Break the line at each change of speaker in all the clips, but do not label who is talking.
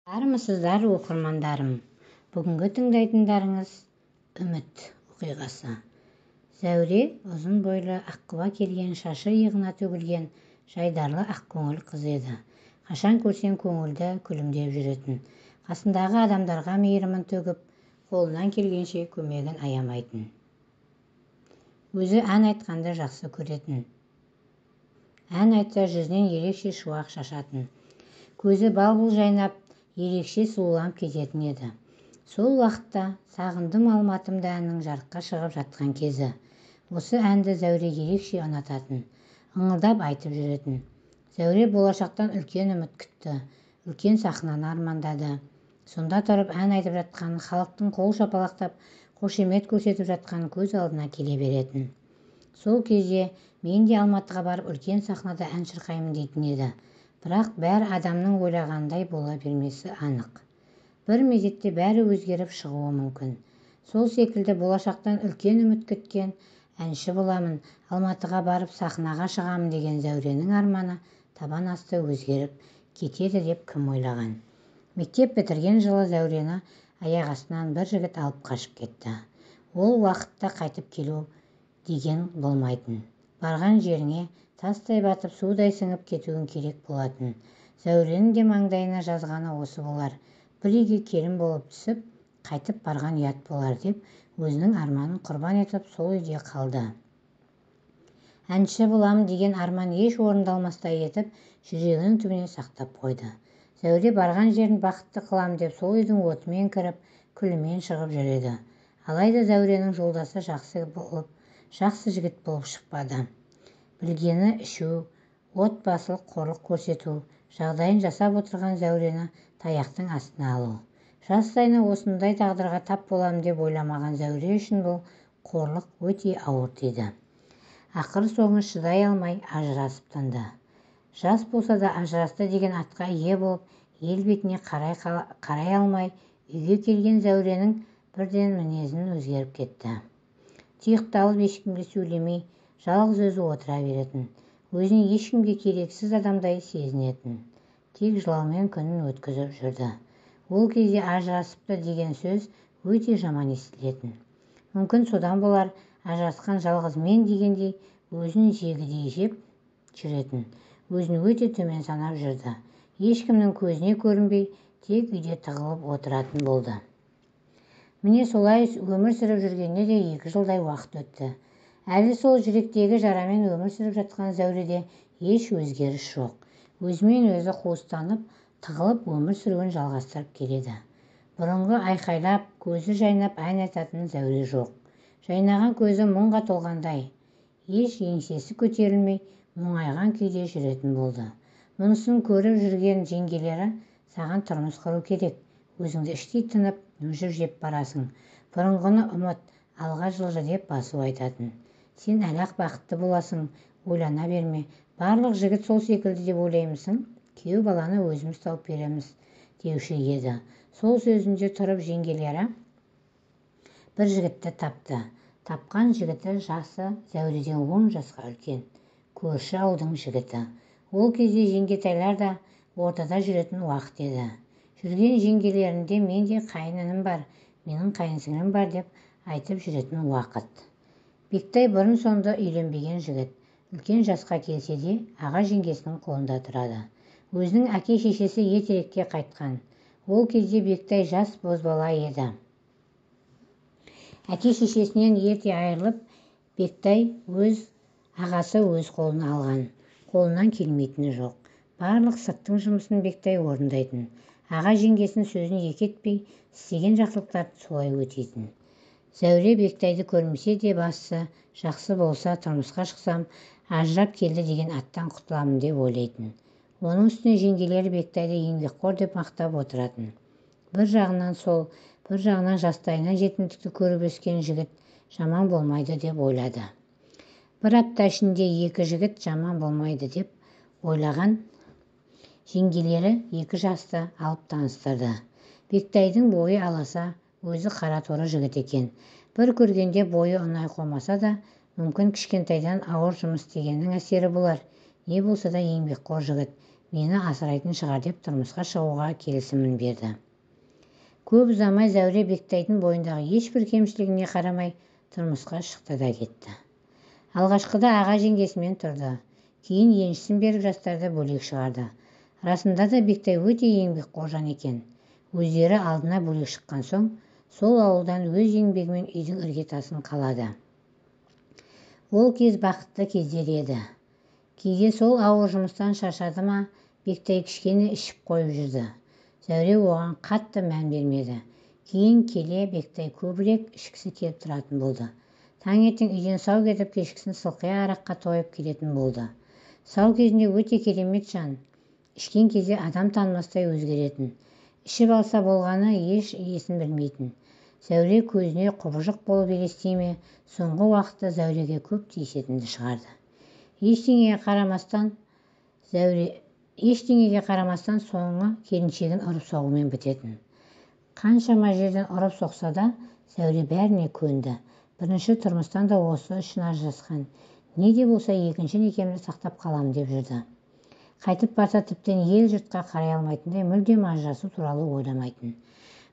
Армысыздар, оқырмандарым! Бүгінгі тыңдайтындарыңыз Үміт оқиғасы. Зәуре ұзын бойлы, аққұба келген, шашы иығына төгілген, жайдарлы, ақкөңіл қыз еді. Қашан көрсең көңілді, күлімдеп жүретін. Қасындағы адамдарға мейірімін төгіп, қолынан келгенше көмегін аямайтын. Өзі ән айтқанды жақсы көретін. Ән айтса, жүзінен ерекше шуақ шашатын. Көзі бал-бұл жайнап, ерекше сұлуланып кететін еді. Сол уақытта «Сағындым Алматымды» әнінің жарыққа шығып жатқан кезі. Осы әнді Зәуре ерекше ұнататын. Ыңылдап айтып жүретін. Зәуре болашақтан үлкен үміт күтті. Үлкен сахнаны армандады. Сонда тұрып ән айтып жатқанын, халықтың қол шапалақтап, қошемет көрсетіп жатқанын көз алдына келе беретін. Сол кезде мен де Алматыға барып үлкен сахнада ән шырқаймын дейтін еді. Бірақ бәрі адамның ойлағанындай бола бермесі анық. Бір мезетте бәрі өзгеріп шығуы мүмкін. Сол секілді болашақтан үлкен үміт күткен, әнші боламын, Алматыға барып сахнаға шығамын деген Зәуренің арманы табан асты өзгеріп кетеді деп кім ойлаған. Мектеп бітірген жылы Зәурені аяқ астынан бір жігіт алып қашып кетті. Ол уақытта қайтып келу деген болмайтын. Барған жеріңе тастай батып, судай сіңіп кетуің керек болатын. Зәуренің де маңдайына жазғаны осы болар. Бір үйге келін болып түсіп, қайтып барған ұят болар деп, өзінің арманын құрбан етіп, сол үйде қалды. Әнші боламын деген арман еш орындалмастай етіп, жүрегінің түбіне сақтап қойды. Зәуре барған жерін бақытты қылам деп, сол үйдің отымен кіріп, күлімен шығып жүреді. Алайда Зәуренің жолдасы жақсы жігіт болып шықпады. Білгені ішу, отбасылық қорлық көрсету, жағдайын жасап отырған Зәурені таяқтың астына алу. Жастайынан осындай тағдырға тап боламын деп ойламаған Зәуре үшін бұл қорлық өте ауыр тиді. Ақыр соңы шыдай алмай ажырасып тынды. Жас болса да ажырасты деген атқа ие болып, ел бетіне қарай алмай үйге келген Зәуренің бірден мінезін өзгеріп кетті. Тұйықталып, ешкімге сөйлемей, жалғыз өзі отыра беретін. Өзін ешкімге керексіз адамдай сезінетін. Тек жылаумен күнін өткізіп жүрді. Ол кезде ажырасыпты деген сөз өте жаман естілетін. Мүмкін содан болар, ажырасқан жалғыз мен дегендей өзін жегідей жеп жүретін. Өзін өте төмен санап жүрді. Ешкімнің көзіне көрінбей, тек үйде тығылып отыратын болды. Міне солай өмір сүріп жүргеніне де 2 жылдай уақыт өтті. Әлі сол жүректегі жарамен өмір сүріп жатқан Зәуреде еш өзгеріс жоқ. Өзімен өзі қуыстанып, тығылып өмір сүруін жалғастырып келеді. Бұрынғы айқайлап, көзі жайнап ән айтатын Зәуре жоқ. Жайнаған көзі мұңға толғандай, еш еңсесі көтерілмей, мұңайған күйде жүретін болды. Мұнысын көріп жүрген жеңгелері: саған тұрмыс құру керек, өзіңді іштей тынып, мүжіп жеп барасың. Бұрынғыны ұмыт, алға жылжы деп басу айтатын. Сен әлі-ақ бақытты боласың, ойлана берме. Барлық жігіт сол секілді деп ойлаймысың? Күйеу баланы өзіміз тауып береміз деуші еді. Сол сөзінде тұрып жеңгелері бір жігітті тапты. Тапқан жігіті жасы Зәуреден 10 жасқа үлкен. Көрші ауылдың жігіті. Ол кезде жеңгетайлар да ортада жүретін уақыт еді. Жүрген жеңгелерінде мен де қайын інім бар, менің қайын сіңлім бар деп айтып жүретін уақыт. Бектай бұрын соңды үйленбеген жігіт. Үлкен жасқа келсе де аға жеңгесінің қолында тұрады. Өзінің әке шешесі ертеректе қайтқан. Ол кезде Бектай жас бозбала еді. Әке шешесінен ерте айырылып, Бектай өз ағасы өз қолына алған. Қолынан келмейтіні жоқ. Барлық сырттың жұмысын Бектай орындайтын. Аға жеңгесінің сөзін екі етпей, істеген жақсылықтарды солай өтейтін. Зәуре Бектайды көрмесе де бастысы жақсы болса, тұрмысқа шықсам, ажырап келді деген аттан құтыламын деп ойлайтын. Оның үстіне жеңгелері Бектайды еңбекқор деп мақтап отыратын. Бір жағынан сол, бір жағынан жастайынан жетімдікті көріп өскен жігіт жаман болмайды деп ойлады. Бір апта ішінде 2 жігіт жаман болмайды деп ойлаған жеңгелері 2 жасты алып таныстырды. Бектайдың бойы аласа, өзі қара торы жігіт екен. Бір көргенде бойы ұнай қоймаса да, мүмкін кішкентайдан ауыр жұмыс істегеннің әсері болар. Не болса да еңбекқор жігіт, Мені асырайтын шығар деп тұрмысқа шығуға келісімін берді. Көп ұзамай Зәуре Бектайдың бойындағы ешбір кемшілігіне қарамай тұрмысқа шықты да кетті. Алғашқыда аға жеңгесімен тұрды. Кейін еншісін беріп жастарды бөлек шығарды. Расында да Бектай өте еңбекқор жан екен. Өздері алдына бөлек шыққан соң, сол ауылдан өз еңбегімен үйдің іргетасын қалады. Ол кез бақытты кездер еді. Кейде сол ауыр жұмыстан шаршады ма, Бектай кішкене ішіп қойып жүрді. Зәуре оған қатты мән бермеді. Кейін келе Бектай көбірек ішкісі келіп тұратын болды. Таңертең үйден сау кетіп, кешкісін сылқия араққа тойып келетін болды. Сау кезінде өте керемет жан. Ішкен кезде адам танымастай өзгеретін. Ішіп алса болғаны еш есін білмейтін. Зәуре көзіне құбыжық болып елестей ме, соңғы уақытта Зәуреге көп тиісетінді шығарды. Ештеңеге қарамастан соңы келіншегін ұрып соғумен бітетін. Қаншама жерден ұрып соқса да, Зәуре бәріне көнді. Бірінші тұрмыстан да осы үшін ажырасқан. Не де болса екінші некемді сақтап қалам деп жүрді. Қайтып барса тіптен ел жұртқа қарай алмайтындай мүлдем ажырасу туралы ойламайтын.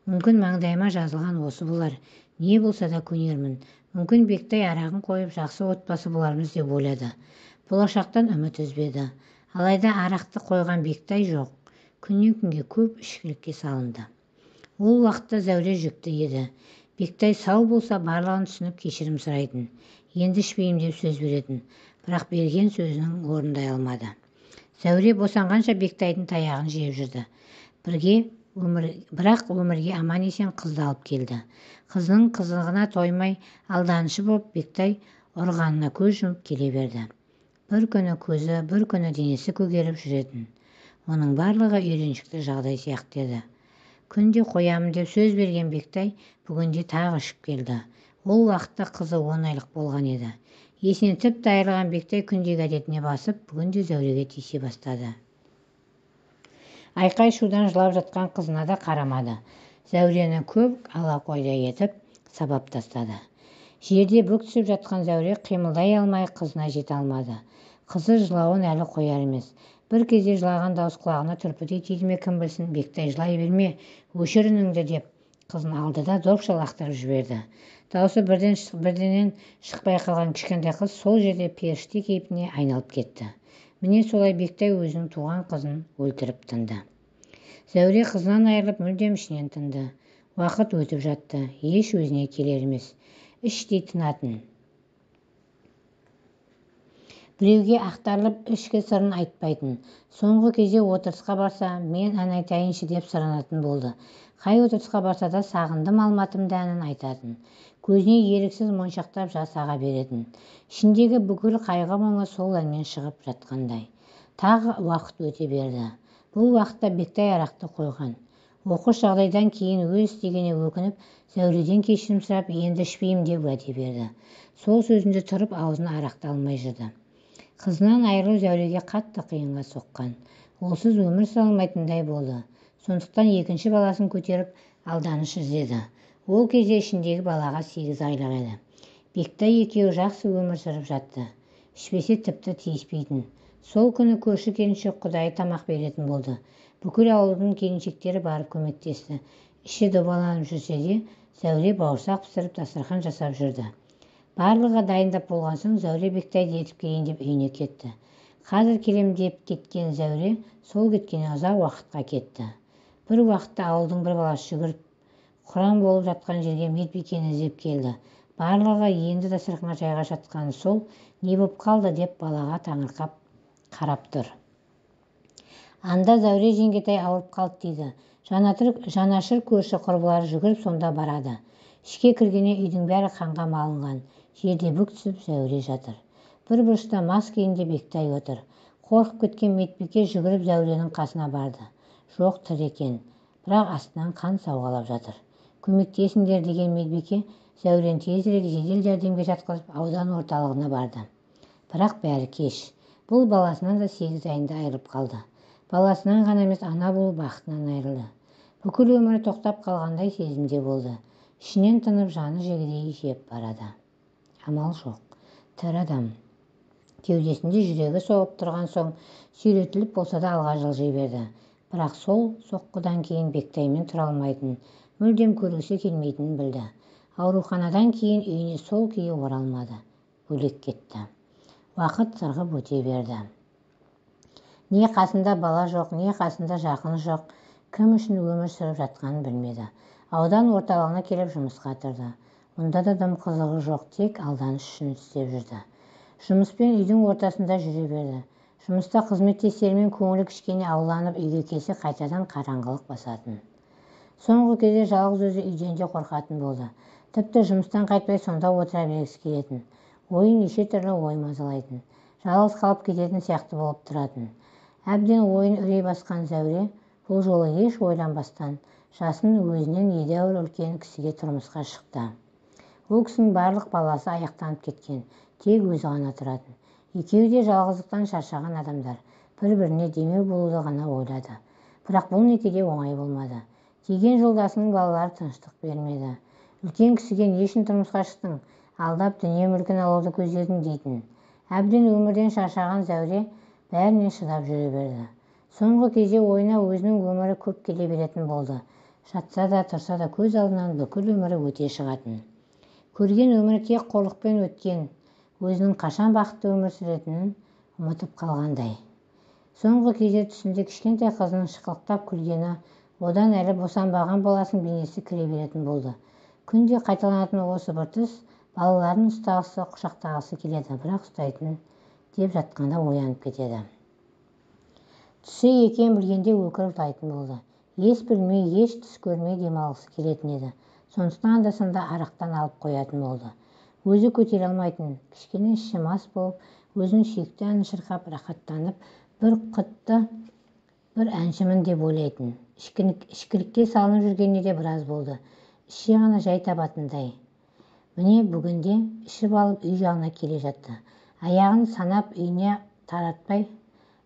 Мүмкін маңдайыма жазылған осы болар, не болса да көнермін. Мүмкін Бектай арағын қойып жақсы отбасы болармыз деп ойлады. Болашақтан үміт үзбеді. Алайда арақты қойған Бектай жоқ. Күннен күнге көп ішкілікке салынды. Ол уақытта Зәуре жүкті еді. Бектай сау болса барлығын түсініп кешірім сұрайтын. Енді ішпеймін деп сөз беретін. Бірақ берген сөзінің орындай алмады. Зәуре босанғанша Бектайдың таяғын жеп жүрді. Бірақ өмірге аман-есен қызды алып келді. Қызының қызығына тоймай алданышы боп Бектай ұрғанына көз жұмып келе берді. Бір күні көзі, бір күні денесі көгеріп жүретін. Оның барлығы үйреншікті жағдай сияқты еді. Күнде қоямын деп сөз берген Бектай бүгінде тағы ішіп келді. Ол уақытта қызы 10 айлық болған еді. Есінен тіпті айырылған Бектай күндегі әдетіне басып, бүгінде Зәуреге тиісе бастады. Айқай-шудан жылап жатқан қызына да қарамады. Зәурені көп ала қойдай етіп сабап тастады. Жерде бүк түсіп жатқан Зәуре қимылдай алмай қызына жете алмады. Қызы жылауын әлі қояр емес. Бір кезде жылаған дауыс құлағына түрпідей тиді ме кім білсін, Бектай жылай берме, өшір үніңді деп қызын алды да допша лақтырып жіберді. Даусы бірденен шықпай қалған кішкентай қыз сол жерде періште кейпіне айналып кетті. Міне солай Бектай өзінің туған қызын өлтіріп тынды. Зәуре қызынан айырылып мүлдем ішінен тынды. Уақыт өтіп жатты, еш өзіне келер емес. Іштей тынатын. Біреуге ақтарылып ішкі сырын айтпайтын. Соңғы кезде отырысқа барса, мен ән айтайыншы деп сұранатын болды. Қай отырысқа барса да сағындым Алматымды әнін айтатын. Көзіне еріксіз моншақтап жас аға беретін. Ішіндегі бүкіл қайғы мұңы сол әнмен шығып жатқандай. Тағы уақыт өте берді. Бұл уақытта Бектай арақты қойған. Оқыс жағдайдан кейін өз істегеніне өкініп, Зәуреден кешірім сұрап, енді ішпеймін деп уәде берді. Сол сөзінде тұрып аузына арақты алмай жүрді. Қызынан айырылу Зәуреге қатты қиынға соққан. Олсыз өмір сүре алмайтындай болды. Сондықтан екінші баласын көтеріп алданыш іздеді. Ол кезде ішіндегі балаға 8 айлық еді. Бектай екеуі жақсы өмір сүріп жатты. Ішпесе тіпті тиіспейтін. Сол күні көрші келіншек құдайы тамақ беретін болды. Бүкіл ауылдың келіншектері барып көмектесті. Іші добаланып жүрсе де, Зәуре бауырсақ пісіріп дастархан жасап жүрді. Барлығы дайындап болған соң Зәуре Бектайды ертіп келейін деп үйіне кетті. Қазір келем деп кеткен Зәуре сол кеткеннен ұзақ уақытқа кетті. Бір уақытта ауылдың бір баласы жүгіріп құран болып жатқан жерге медбикені іздеп келді. Барлығы енді дастарханға жайға жатқаны сол, не боп қалды деп балаға таңырқап қарап тұр. Анда Зәуре жеңгетай ауырып қалды дейді. Жанашыр көрші құрбылары жүгіріп сонда барады. Ішке кіргенде үйдің бәрі қанға малынған. Жерде бүк түсіп Зәуре жатыр. Бір бұрышта мас күйінде Бектай отыр. Қорқып кеткен медбике жүгіріп Зәуренің қасына барды. Жоқ, тірі екен, бірақ астынан қан сауғалап жатыр. Көмектесіңдер деген медбике Зәурені тезірек жедел жәрдемге жатқызып аудан орталығына барды. Бірақ бәрі кеш. Бұл баласынан да 8 айында айырылып қалды. Баласынан ғана емес, ана болу бақытынан айырылды. Бүкіл өмірі тоқтап қалғандай сезімде болды. Ішінен тынып жаны жегідей жеп барады. Амал жоқ. Тірі адам. Кеудесінде жүрегі соғып тұрған соң сүйретіліп болса да алға жылжи берді. Бірақ сол соққыдан кейін Бектаймен тұра алмайтын, мүлдем көргісі келмейтінін білді. Ауруханадан кейін үйіне сол күйі оралмады. Бөлек кетті. Уақыт сырғып өте берді. Не қасында бала жоқ, не қасында жақыны жоқ, кім үшін өмір сүріп жатқанын білмеді. Аудан орталығына келіп жұмысқа тұрды. Онда да дым қызығы жоқ, тек алданыш үшін істеп жүрді. Жұмыспен үйдің ортасында жүре берді. Жұмыста қызметтестерімен көңілі кішкене ауланып, үйге келсе қайтадан қараңғылық басатын. Соңғы кезде жалғыз өзі үйден де қорқатын болды. Тіпті жұмыстан қайтпай сонда отыра бергісі келетін. Ойын неше түрлі ой мазалайтын. Жалғыз қалып кететін сияқты болып тұратын. Әбден ойын үрей басқан Зәуре бұл жолы еш ойланбастан жасын өзінен едәуір үлкен кісіге тұрмысқа шықты. Ол кісінің барлық баласы аяқтанып кеткен, тек өзі ғана тұратын. Екеуі де жалғыздықтан шаршаған адамдар, бір-біріне демеу болуды ғана ойлады. Бірақ бұл некеде оңай болмады. Тиген жолдасының балалары тыныштық бермеді. Үлкен кісіге не үшін тұрмысқа шықтың, алдап дүние мүлкін алуды көздедің дейтін. Әбден өмірден шаршаған Зәуре бәріне шыдап жүре берді. Соңғы кезде ойына өзінің өмірі көп келе беретін болды. Жатса да, тұрса да көз алдынан бүкіл өмірі өте шығатын. Көрген өмірі тек қорлықпен өткен, өзінің қашан бақытты өмір сүретінін ұмытып қалғандай. Соңғы кезде түсінде кішкентай қызының шықылықтап күлгені, одан әлі босанбаған баласының бейнесі кіре беретін болды. Күнде қайталанатын осы бір түс, балаларын ұстағысы, құшақтағысы келеді, бірақ ұстайтын деп жатқанда оянып кетеді. Түсі екен білгенде өкіріп жылайтын болды. Ес білмей, еш түс көрмей демалғысы келетін еді. Сондықтан анда-санда арақтан алып қоятын болды. Өзі көтере алмайтын, кішкене іші мас болып, өзінің сүйікті әнін шырқап, рахаттанып, бір құтты бір әншімін деп ойлайтын. Ішкілікке салынып жүргеніне де біраз болды. Ішсе ғана жай табатындай. Міне бүгінде ішіп алып үй жағына келе жатты. Аяғын санап үйіне таратпай,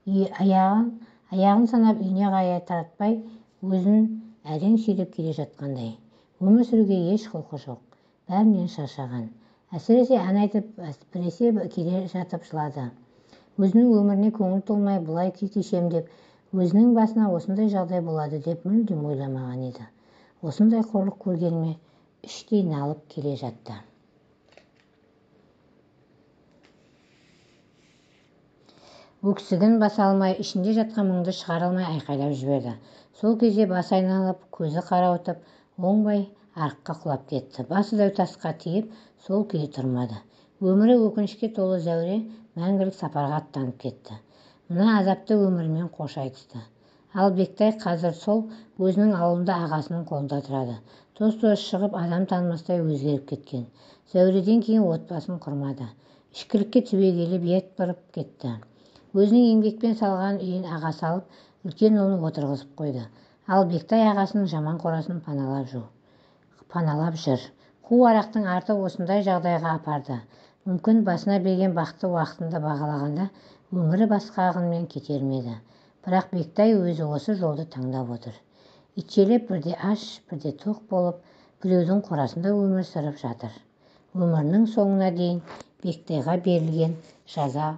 аяғын санап үйіне қарай таратпай, өзін әрең сүйреп келе жатқандай. Өмір сүруге еш құлқы жоқ. Бәрінен шаршаған. Әсіресе ән айтып, біресе келе жатып жылады. Өзінің өміріне көңіл толмай, бұлай күй кешем деп, өзінің басына осындай жағдай болады деп мүлдем ойламаған еді. Осындай қорлық көргеніме іштей налып келе жатты. Өксігін баса алмай, ішінде жатқан мұңды шығара алмай айқайлап жіберді. Сол кезде басы айналып, көзі қарауытып, оңбай арыққа құлап кетті. Басы дәу тасқа тиіп, сол күйі тұрмады. Өмірі өкінішке толы Зәуре мәңгілік сапарға аттанып кетті. Мына азапты өмірімен қош айтысты. Ал Бектай қазір сол өзінің ауылында ағасының қолында тұрады. Тоз-тоз шығып, адам танымастай өзгеріп кеткен. Зәуреден кейін отбасын құрмады. Ішкілікке түбегейлі бет бұрып кетті. Өзінің еңбекпен салған үйін ағасы алып, үлкен ұлын отырғызып қойды. Ал Бектай ағасының жаман қорасын паналап жүр. Қу арақтың арты осындай жағдайға апарды. Мүмкін басына берген бақты уақытында бағалағанда өмірі басқа ағынмен кетер ме еді. Бірақ Бектай өзі осы жолды таңдап отыр. Итшелеп бірде аш, бірде тоқ болып, біреудің қорасында өмір сүріп жатыр. Өмірінің соңына дейін Бектайға берілген жаза